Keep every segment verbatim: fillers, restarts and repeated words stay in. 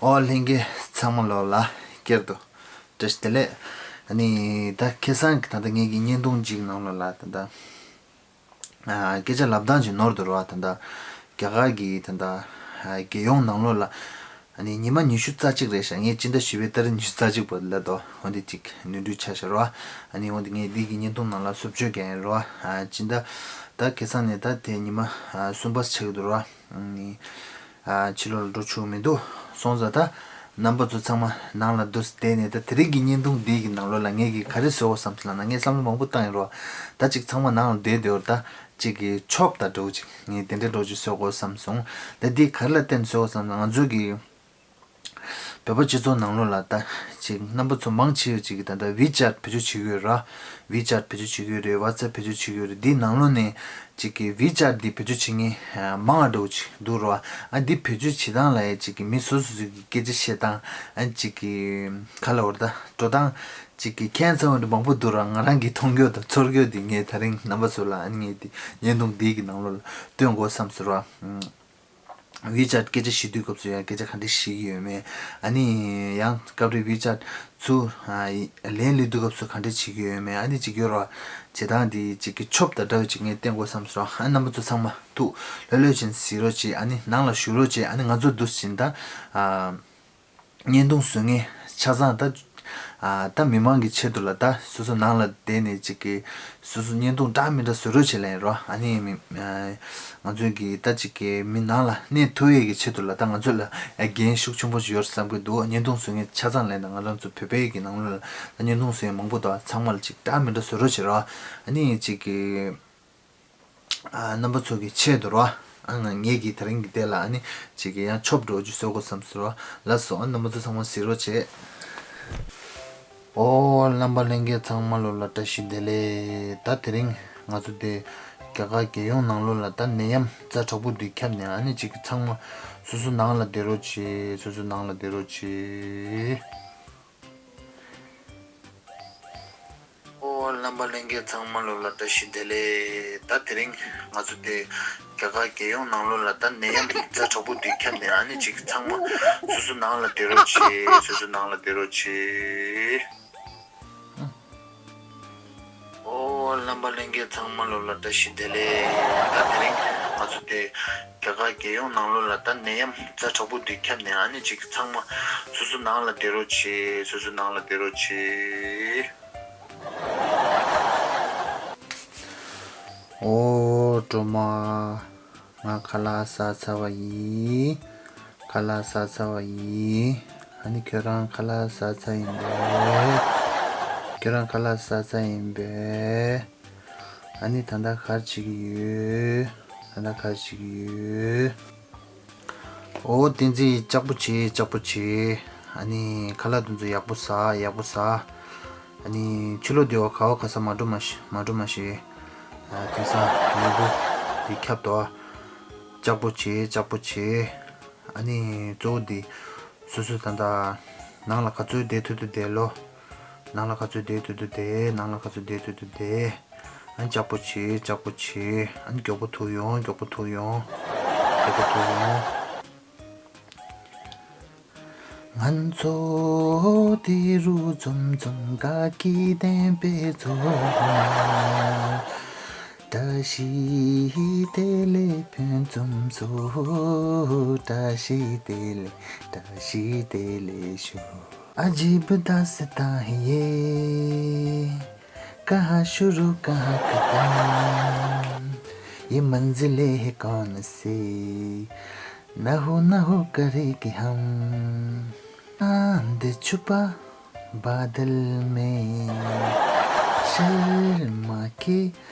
ཨོ་ལྷན་རྒྱས་ཚང་མ་ལོ་ལ་སྐྱར་དུ་བཀྲ་ཤིས་བདེ་ལེགས། ཨ་ནི་ད་ཁ་སང་གི་ད་ལྟ་ངེད་ཀྱི་བརྙན་ཐུང་གཅིག་ནང་ལོ་ལ་ད་ལྟ་ཨ་སྐད་ཆ་ལབ་སྟངས་ཅིག་ནོར་འདུག་ར། ད་ལྟ་རྒྱ་གར་གྱི་ད་ལྟ་ཨ་རྒྱལ་ཡོངས་ནང་ལོ་ལ་ཨ་ནི་ཉི་མ་ཉི་ཤུ་རྩ་གཅིག་རེད་ཤག་ངས་སྤྱི་ཟླ་བཞི་པའི་ཏ་རིག་ཉི་ཤུ་རྩ་གཅིག་པ་ལ་དོ་འོན་ཏེ་གཅིག་ནོར་འཁྲུལ་ཆགས་ཤག་ར། ཨ་ནི་འོན་ཏེ་ངས་འདི་གི་བརྙན་ཐུང་ནང་ལ་བཟོ་བཅོས་རྒྱག་ཡིན་ར། ཨ་སྤྱི་ཟླ་ད་ཁ་སང་ནས་ད་དེ་ཉི་མ་ཨ་གསུམ་པ་ཆགས་ཀྱི་འདུག་ར། ཨ་ནི་ཨ་ཕྱི་ལོགས་ལ་འགྲོ་ཆོག་མི་འདུག་སོང་ཙང་ད་རྣམ་པ་ཚོ་ཚང་མ་ནང་ལ་འདུག་བསྡད་ནས། ད་དེ་རིང་གི་བརྙན་ཐུང་འདི་གི་ནང་ལོགས་ལ་ངས་ཀྱིས་ག་རེ་བཟོ་དགོས་བསམ་སོང་ལབ་ན། ངས་བསམ་བློ་མང་པོ་བཏང་ཡིན་རོ། ད་ཅིག་ཚང་མ་ནང་ལ་བསྡད་བསྡད་པར་ད་ཅིག་གི་ཆོབ་དང་འདྲ་བོ་ཅིག་ངས་དེ་འདྲའི་འདྲ་བོ་ཅིག་བཟོ་དགོས་བསམ་སོང་། ད་འདི་ག་རེ་ལ་བརྟེན་བཟོ་དགོས་བསམ་ན། ང་ཚོ་གི་བོད་པ་སྤྱི་ཚོགས་ནང་ལོགས་ལ་ད་ཅིག་རྣམ་པ་ཚོ་མང་ཆེ་བ་ཅིག་གིས་ད་ལྟ་ཝི་ཅེཊ་བེད་སྤྱོད་བྱེད་ཀྱི་ཡོད་ར། ཝི་ཅེཊ་བེད་སྤྱོད་བྱེད་ཀྱི་ཡོད་རེད། ཝ་ཙེབ་བེད་སྤྱོད་བྱེད་ཀྱི་ཡོད་རེད། འདིའི་ནང་ལོགས་ནས་ཅིག་གི་ཝི་ཅེཊ་འདི་བེད་སྤྱོད་བྱེད་མཁན་མང་བ་འདྲ་བོ་ཅིག་འདུག་ར། ཨ་འདི་བེད་སྤྱོད་བྱེད་སྟངས་ལ་ཡ་ཅིག་གི་མི་སོ་སོ་སོ་གི་སྐད་ཆ་བཤད་སྟངས། ཨ་ཅིག་གི་ག་ལབ་དགོས་རེད། ད་འགྲོ་སྟངས་ཅིག་གི་ཁྱད་མཚར་བ་འདྲ་མང་པོ་འདུག་ར། ང་རང་གིས་མཐོང་རྒྱུ་དང་ཚོར་རྒྱུ་འདི་ངས་དེ་རིང་རྣམ་པ་ཚོ་ལ་ཨ་ནི་ངས་འདི་བརྙན་ཐུང་འདི་གི་ནང་ལོགས་ལ་སྟོན་དགོས་བསམ་སོང་ར། ཝི་ཅེཊ་སྐད་ཆ་བཤད་དུས་སྐབས་སུ་ཡང་སྐད་ཆ་ག་འདྲ་བཤད་ཀྱི་ཡོད་མེད། ཨ་ནི་ཡང་སྐབས་རེ་ཝི་ཅེཊ་ཚུར་ཨ་ལན་སླེབས་དུས་སྐབས་སུ་ག་འདྲ་བྱེད་ཀྱི་ཡོད་མེད། ཨ་ནི་ཅིག་ཡོད་ར། བྱེད་སྟངས་འདི་ཅིག་གི་ཆོབ་དང་འདྲ་བ་ཅིག་ངས་བསྟན་དགོས་བསམ་སོང་། ཨ་རྣམ་པ་ཚོ་ཚང་མ་ཐུགས་ལྷོད་ལྷོད་བྱས་ནས་གཟིགས་རོགས་བྱེད། ཨ་ནི་ནང་ལ་བཞུགས་རོགས་བྱེད། ཨ་ནི་ང་ཚོ་འདུག་སེ་ད་ཨ་བརྙན་ཐུང་བཟོ་མཁན་ཆ་ཚང་ད་ཨ་ད་མི་མང་གི་ཆེད་དུ་ལ་ད་སོ་སོ་ནང་ལ་བསྡད་ནས་ཅིག་གི་སོ་སོ་བརྙན་ཐུང་འདྲ་མི་འདྲ་བཟོ་རོགས་བྱེད་ལབ་ཡིན་རོ། ཨ་ནི་མི་ཨ་ང་ཚོའི་གི་ད་ཅིག་གི་མི་ནང་ལ་གནས་ཐུབ་ཡས་ཀྱི་ཆེད་དུ་ལ་ད་ང་ཚོ་ལ་ཨ་འགན་ཤུགས་ཆེན་པོ་ཞིག་ཡོད་བསམ་གི་འདུག་བརྙན་ཐུང་བཟོ་མཁན་ཆ་ཚང་ལ་ད་ང་རང་ཚོ་བོད་པའི་གི་ནང་ལོགས་ལ་ད་བརྙན་ཐུང་བཟོ་མཁན་མང་པོ་འདུག་ཚང་མ་ལ་ཅིག་འདྲ་མི་འདྲ་བཟོ་རོགས་བྱེད་རོ། ཨ་ནི་ཅིག་གི་ཨ་རྣམ་པ་ཚོ་གི་ཆེད་དུ་རོ། ཨ་ང་ངེད་ཀྱི་དེ་རིང་གི་དེ་ལ་ཨ་ནི་ཅིག་གི་ཡང་ཆོབ་འགྲོ་རྒྱུ་བཟོ་དགོས་བསམ་སོང་རོ། ལགས་སོ། ཨ་རྣམ་པ་ཚོ་ཚང་མ་གཟིགས་རོགས་བྱེད། ཨོ་རྣམ་པ་ལྷན་རྒྱས་ཚང་མ་ལོ་ལ་བཀྲ་ཤིས་བདེ་ལེགས། ད་དེ་རིང་ང་ཚོ་དེ་རྒྱ་གར་རྒྱལ་ཡོངས་ནང་ལོགས་ལ་ད་ནད་ཡམས་ཛ་དྲག་པོ་འདི་ཁྱབ་ནས། ཨ་ནི་ཅིག་གི་ཚང་མ་སོ་སོ་ནང་ལ་བསྡད་རོགས་བྱེད། སོ་སོ་ནང་ལ་བསྡད་རོགས་བྱེད། ཨོ་རྣམ་པ་ལྷན་རྒྱས་ཚང་མ་ལོ་ལ་བཀྲ་ཤིས་བདེ་ལེགས། ད་དེ་རིང་ང་ཚོ་དེ་རྒྱ་གར་རྒྱལ་ཡོངས་ནང་ལོགས་ལ་ད་ནད་ཡམས་ཛ་དྲག་པོ་འདི་ཁྱབ་ནས། ཨ་ནི་ཅིག་ཚང་མ་སོ་སོ་ནང་ལ་བསྡད་རོགས་བྱེད། སོ་སོ་ནང་ལ་བསྡད་རོགས་བྱེད། ཨོ་རྣམ་པ་ལྷན་རྒྱས་ཚང་མ་ལོ་ལ་བཀྲ་ཤིས་བདེ་ལེགས། ད་དེ་རིང་ང་ཚོ་དེ་རྒྱ་གར་རྒྱལ་ཡོངས་ནང་ལོགས་ལ་ད་ནད་ཡམས་ཛ་དྲག་པོ་འདི་ཁྱབ་ནས། ཨ་ནི་ཅིག་ཚང་མ་སོ་སོ་ནང་ལ་བསྡད་རོགས་བྱེད། སོ་སོ་ནང་ལ་བསྡད་རོགས་བྱེད། ཨོ་སྒྲོལ་མ། ང་ཁ་ལག་ཟ་ཚར་བ་ཡིན། ཁ་ལག་ཟ་ཚར་བ་ཡིན། ཨ་ནི་ཁྱོད་རང་ཁ་ལག་ཟ་ཚར་ཡིན་པས། ཁྱོད་རང་ཁ་ལག་ཟ་ཚར་ཡིན་པས། ཨ་ནི་ད་ལྟ་ག་རེ་བྱེད་ཀྱི་ཡོད། ད་ལྟ་ག་རེ་བྱེད་ཀྱི་ཡོད། ཨོ་བསྟན་འཛིན། ལྕགས་པོ་བྱེད། ལྕགས་པོ་བྱེད། ཨ་ནི་ཁ་ལག་དེ་ཚོ་ཡག་པོ་ཟ། ཡག་པོ་ཟ། ཨ་ནི་ཕྱི་ལོགས་སྡོད་པ་ག་བ་ག་ས་མ་འགྲོ་མ་ཤེས། མ་འགྲོ་མ་ཤེས། ཨ་དེང་སང་ནད་འབུ་དེ་ཁྱབ་འདུག་ལྕགས་པོ་བྱེད། ལྕགས་པོ་བྱེད། ཨ་ནི་གཙོ་བོ་དེ་སོ་སོ་ད་ལྟ་ནང་ལ་ག་ཚོད་བསྡད་ཐུབ་ཐུབ་བསྡད་ལོ། ནང་ལ་ག་ཚོད་བསྡད་ཐུབ་ཐུབ་བསྡད། ནང་ལ་ག་ཚོད་བསྡད་ཐུབ་ཐུབ་བསྡད། ཨ་ནི་ལྕགས་པོ་བྱེད། ལྕགས་པོ་བྱེད། ཨ་ནི་མགྱོགས་པོ་ཐུག་ཡོང་། མགྱོགས་པོ་ཐུག་ཡོང་། མགྱོགས་པོ་ཐུག་ཡོང་། ང་ཚོ་དེ་རུ་འཛོམས་འཛོམས་དགའ་སྐྱིད་ལྡན་པའི་ཚོགས་མ། བཀྲ་ཤིས་བདེ་ལེགས་ཕུན་སུམ་ཚོགས། བཀྲ་ཤིས་བདེ་ལེགས། བཀྲ་ཤིས་བདེ་ལེགས་ཤོག عجیب داستان ہے یہ، کہاں شروع کہاں ختم، یہ منزلیں ہیں کون سی، نہ ہو نہ ہو کریں گے ہم۔ چاند چھپا بادل میں، شرما کے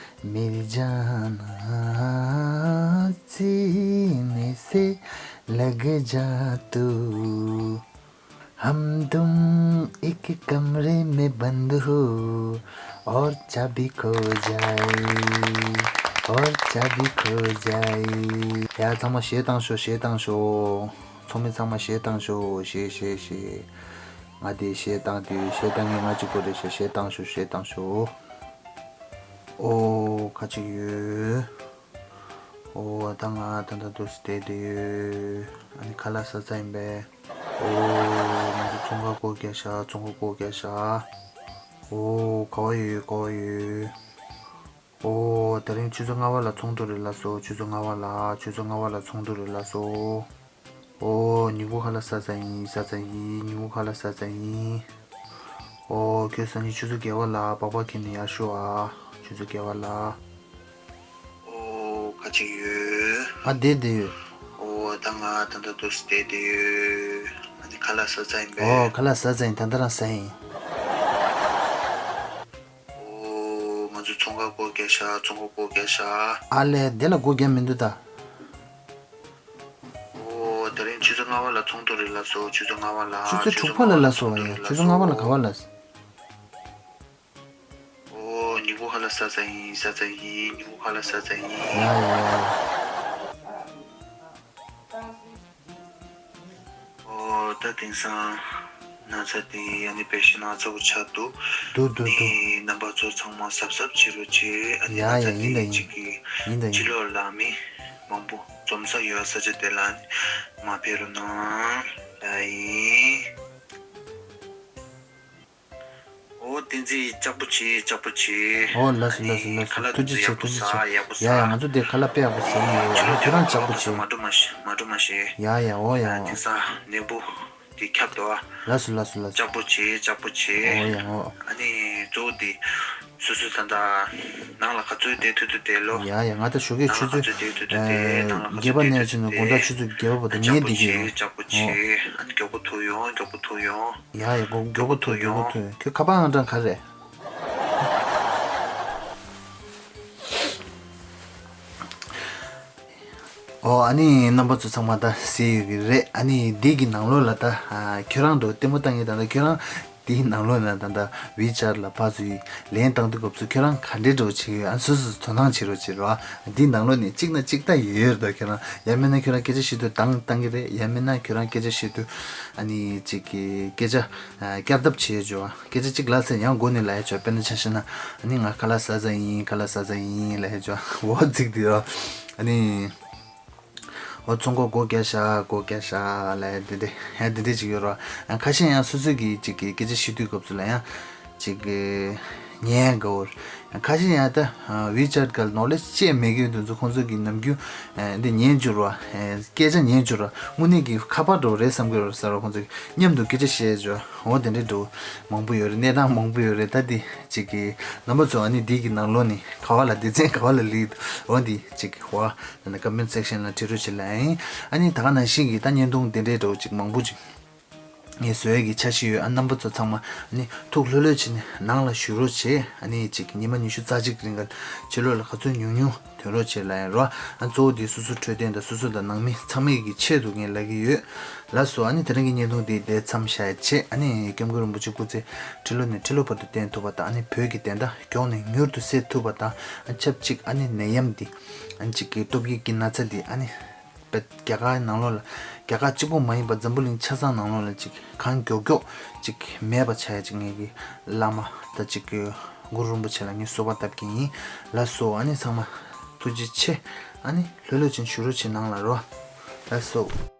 مل جانا، سینے سے لگ جا تو۔ ہم تم ایک کمرے میں بند ہو اور چابی کھو جائے، اور چابی کھو جائے۔ ཡ་ཚང་མ་གཞས་བཏང་ཤོག་གཞས་བཏང་ཤོག་ཚོགས་མི་ཚང་མ་གཞས་བཏང་ཤོག་གཞས་གཞས་གཞས། ང་དེ་གཞས་བཏང་དུས་གཞས་བཏང་མཁན་ང་གཅིག་པོ་རེད་ཤག་གཞས་བཏང་ཤོག་གཞས་བཏང་ཤོག་ཨོ་ཁ་ཅིག་ཡོད། ཨོ་ད་ང་ད་ལྟ་འདུག་སེ་བསྡད་དེ་ཡོད། ཨ་ནི་ཁ་ལག་ཟ་ཚར་ཡིན་པས། ཨོ་ང་ཚོ་ཚོང་ཁང་སྒོ་བརྒྱབ་ཤག་ཚོང་ཁང་སྒོ་བརྒྱབ་ཤག་ཨོ་ག་བ་ཡོད་ག་བ་ཡོད། ཨོ་དེ་རིང་ཆུ་ཚོད་ལྔ་པ་ལ་ཚོགས་འདུ་རེད་ལགས་སོ། ཆུ་ཚོད་ལྔ་པ་ལ་ཆུ་ཚོད་ལྔ་པ་ལ་ཚོགས་འདུ་རེད་ལགས་སོ། ཨོ་ཉིན་གུང་ཁ་ལག་ཟ་ཚར་ཡིན། ཟ་ཚར་ཡིན། ཉིན་གུང་ཁ་ལག་ཟ་ཚར་ཡིན། ཨོ་ཁྱོད་སང་ཉིན་ཆུ་ཚོད་བརྒྱད་པ་ལ་སྦག་སྦག་འཁྱེར་ནས་ཡར་ཤོག་ཨ། ཆུ་ཚོད་བརྒྱད་པ་ལ། ཨོ་ཁ་ཅིག་ཡོད། ཨ་བསྡད་བསྡད་ཡོད། ཨོ་ད་ང་ད་ལྟ་འདུག་སེ་བསྡད་བསྡད་ཡོད། ཨ་ནི་ཁ་ལག་ཟ་ཚར་ཡིན་པས། ཨོ་ཁ་ལག་ཟ་ཚར་ཡིན། ད་ལྟ་རང་ཟ་ཡིན། ཨོ་ང་ཚོ་ཚོང་ཁང་སྒོ་བརྒྱབ་ཤག་ཚོང་ཁང་སྒོ་བརྒྱབ་ཤག་ཨ་ལས་དེ་ལ་སྒོ་བརྒྱབ་མི་འདུག་ད། ཨོ་དེ་རིང་ཆུ་ཚོད་ལྔ་པ་ལ་ཚོགས་འདུ་རེད་ལགས་སོ། ཆུ་ཚོད་ལྔ་པ་ལ། ཆུ་ཚོད་དྲུག་པ་ལ་ལགས་སོ། ཡ་ཆུ་ཚོད་ལྔ་པ་ལ་ག་བ་ལ། ཨོ་ཉིན་གུང་ཁ་ལག་ཟ་ཚར་ཡིན། ཟ་ཚར་ཡིན། ཉིན་གུང་ཁ་ལག་ཟ་ཚར་ཡིན། ཡ་ཡ་ཡ། ཨོ་ད་དེང་སང་ན་ཚ་དེ་ཡང་ནི་དཔེ་ཞིག་ན་ཚ་པོ་ཆགས་འདུག་འདུག་འདུག་འདུག་ནི་རྣམ་པ་ཚོ་ཚང་མ་གཟབ་གཟབ་བྱེད་རོགས་བྱེད། ཨ་ནི་ཡ་ན་ཚ་ཡ་ཡིན་ད་དེ་ཡིན། གཅིག་གིས་ཡིན་ད་ཕྱི་ཡིན། ལོགས་ལ་མི་མང་པོ་འཛོམས་ས་ཡོད་ས་ཆ་དེ་ལ་ནི་མ་ཕེབས་རོགས་གནང་ལ་ཡིན། ཨོ་བསྟན་འཛིན་ལྕགས་པོ་བྱེད། ལྕགས་པོ་བྱེད། ཨོ་ལགས་སོ་ལགས་སོ་ལགས་སོ། ཨ་ནི་ཁ་ལག་ཐུགས་རྗེ་ཆེ། ཡག་པོ་ཐུགས་རྗེ་ཆེ། ཟ། ཡག་པོ་ཡ་ཟ། ཡ་ང་ཚོ་དེ་ཁ་ལག་དཔེ་ཡག་པོ་ཟ་གི་ཡོད། ཨ་ནི་ཁྱོད་རང་ལྕགས་པོ་བྱེད། མ་འགྲོ་མ་ཤེས། མ་འགྲོ་མ་ཤེས། ཡ་ཡ་ཨོ་ཡ་ཨོ། དེང་སང་ནད་འབུ་དེ་ཁྱབ་འདུག་ཨ། ལགས་སོ་ལགས་སོ་ལགས་སོ། ལྕགས་པོ་བྱེད། ལྕགས་པོ་བྱེད། ཨོ་ཡ་ཨོ། ཨ་ནི་གཙོ་བོ་དེ་སོ་སོ་ད་ལྟ་ནང་ལ་ག་ཚོད་བསྡད་ཐུབ་ཐུབ་བསྡད་ལོ། ཡ་ཡ་ང་ད་ཞོགས་ཀས་ཆུ་ཚོད་ནང་ལ་ག་ཚོད་བསྡད་ཐུབ་ཐུབ་བསྡད། ནང་ལ་ག་ཚོད་བསྡད་ཐུབ་ཐུབ་བསྡད། བརྒྱད་པ་ནས་བྱས་ནས་དགོང་དག་ཆུ་ཚོད་བརྒྱད་པ་བར་དུ་ཉལ་བསྡད་ཀྱི་ཡོད། ལྕགས་པོ་བྱེད། ལྕགས་པོ་བྱེད། ཨ་ནི་མགྱོགས་པོ་ཐུག་ཡོང་། མགྱོགས་པོ་ཐུག་ཡོང་། ཡ་ཡ་མགྱོགས་པོ་ཐུག་མགྱོགས་པོ་ཐུག་ཁྱོད་ཁ་པར་ཨང་གྲངས་ག་རེ། ཨོ་ཨ་ནི་རྣམ་པ་ཚོ་ཚང་མ་ད་གཟིགས་ཡོད་ཀྱི་རེད། ཨ་ནི་འདི་གི་ནང་ལོགས་ལ་ད་ཨ་ཁྱོད་རང་འགྲོ་ལྟད་མོ་ལྟ་མཁན་ད་ལྟ་ཁྱོད་རང་འདིའི་ནང་ལོགས་ན་ད་ལྟ་ཝི་ཆེ་ཊི་ལ་ཕར་ཚུར་ལན་བཏང་དུས་སྐབས་སུ་ཁྱོད་རང་ག་འདྲའི་འགྲོ་བྱེད་ཡོད། ཨ་སོ་སོ་དོ་སྣང་བྱེད་རོགས་བྱེད་རོགས། འདིའི་ནང་ལོགས་ནས་གཅིག་ན་གཅིག་ད་ཡོད་ཡོད་རེད། ད་ཁྱོད་རང་ཡང་མིན་ན་ཁྱོད་རང་སྐད་ཆ་བཤད་དུས་འདང་བཏང་གི་རེད། ཡང་མིན་ན་ཁྱོད་རང་སྐད་ཆ་བཤད་དུས་ཨ་ནི་གཅིག་གི་སྐད་ཆ་ཨ་བསྐྱར་ལྡབ་བྱེད་ཡོད་ཅོ། སྐད་ཆ་གཅིག་ལབ་ཚེ་ཡང་མགོ་ནས་ལབ་ཡ་ཅོ། དཔེར་ན་ཆ་བཞག་ན་ཨ་ནི་ང་ཁ་ལག་ཟ་ཟ་ཡིན། ཁ་ལག་ཟ་ཟ་ཡིན་ལབ་ཡ་ཅོ། འོ་ཚིག་དེ་རོ། ཨ་ནི་འོ་ཚོང་ཁང་སྒོ་བརྒྱབ་ཤག་སྒོ་བརྒྱབ་ཤག་ལབ་ཡ་དེ་འདྲ་ཡ་དེ་འདྲ་ཅིག་ཡོད་རོ། ཁ་ཤས་ཡང་སོ་སོ་གི་ཅིག་གི་སྐད་ཆ་བཤད་དུས་སྐབས་སུ་ལ་ཡང་ཅིག་གི་ཉན་དགའ་བོར། ཁ་ཤས་ཡང་ད་ཝི་ཆེ་ཊི་སྒང་ནོ་ལེ་ཇི་ཅེས་མེད་མཁན་དེ་ཚོ་ཁོང་ཚོ་གི་ནམ་རྒྱུན་འདི་ཉན་རྒྱུ་རོ། སྐད་ཆ་ཉན་རྒྱུ་རོ། དངོས་གནས་ཀྱི་ཁ་པར་འདྲ་བོ་རེད་བསམ་གི་རོ་ཟེར་རོ། ཁོང་ཚོ་གི་མཉམ་དུ་སྐད་ཆ་བཤད་ཅོ། འོ་དེ་འདྲའི་འདྲ་བོ་མང་པོ་ཡོད་རེད། གནས་སྟངས་མང་པོ་ཡོད་རེད། ད་འདི་ཅིག་གི་རྣམ་པ་ཚོ་ཨ་ནི་འདི་གི་ནང་ལོགས་ནས་ག་བ་ལ་སྡེ་ཚན་ག་བ་ལ་ལིག་འོ་འདི་ཅིག་བ་ད་ནི་ཀོ་མེན་ཊི་སེག་ཤན་ལ་བྲིས་རོགས་བྱེད་ལ་ཡིན། ཨ་ནི་ད་ག་ནང་བཞིན་གྱི་ད་བརྙན་ཐུང་དེ་འདྲའི་འདྲ་བོ་ཅིག་མང་པོ་ཅིག་ངས་བཟོ་ཡས་ཀྱི་འཆར་གཞི་ཡོད། ཨ་རྣམ་པ་ཚོ་ཚང་མ་ཨ་ནི་ཐུགས་ལྷོད་ལྷོད་བྱས་ནས་ནང་ལ་བཞུགས་རོགས་བྱེད། ཨ་ནི་ཅིག་ཉི་མ་ཉི་ཤུ་རྩ་གཅིག་རིང་ག་ཕྱི་ལོགས་ལ་ག་ཚོད་ཉུང་ཉུང་ཐོན་རོགས་བྱེད་ལབ་ཡིན་རོ། ཨ་གཙོ་བོ་དེ་སོ་སོ་འཕྲོད་བསྟེན་དང་སོ་སོ་དང་ནང་མི་ཚང་མའི་གི་ཆེད་དུ་ངས་ལབ་ཀྱི་ཡོད། ལགས་སོ། ཨ་ནི་དེ་རིང་གི་བརྙན་ཐུང་འདི་འདིར་མཚམས་བཞག་ཡས་བྱས། ཨ་ནི་སྐྱབས་མགོན་རིན་པོ་ཆེ་སྐུ་ཚེ་ཁྲི་ལོ་ནས་ཁྲི་ལོ་བར་དུ་བརྟན་ཐུབ་པ་དང་། ཨ་ནི་བོད་ཀྱི་བདེན་མཐའ་མགྱོགས་ནས་མྱུར་དུ་སེལ་ཐུབ་པ་དང་། ཨ་ཆབས་ཅིག་ཨ་ནི་ནད་ཡམས་འདི་ཨ་ཅིག་གི་སྟོབས་ཡིག་གི་ན་ཚ་འདི་ཨ་ནི་རྒྱ་གར་ནང་ལོགས་ལ། རྒྱ་གར་གཅིག་པོ་མ་ཡིན་པར་འཛམ་བུ་གླིང་ཆ་ཚང་ནང་ལོགས་ལ་ཅིག་གང་མགྱོགས་མགྱོགས་ཅིག་མེད་པ་ཆགས་ཡ་ཅིག་ངེད་ཀྱི་བླ་མ་དང་ཅིག་གི་གུ་རུ་རིན་པོ་ཆེ་ལ་ངས་གསོལ་བ་བཏབ་ཀྱི་ཡིན། ལགས་སོ། ཨ་ནི་ཚང་མ་ཐུགས་རྗེ་ཆེ། ཨ་ནི་ལྷོད་ལྷོད་ཅིག་བཞུགས་རོགས་བྱེད་ནང་ལ་རོ། ལགས་སོ།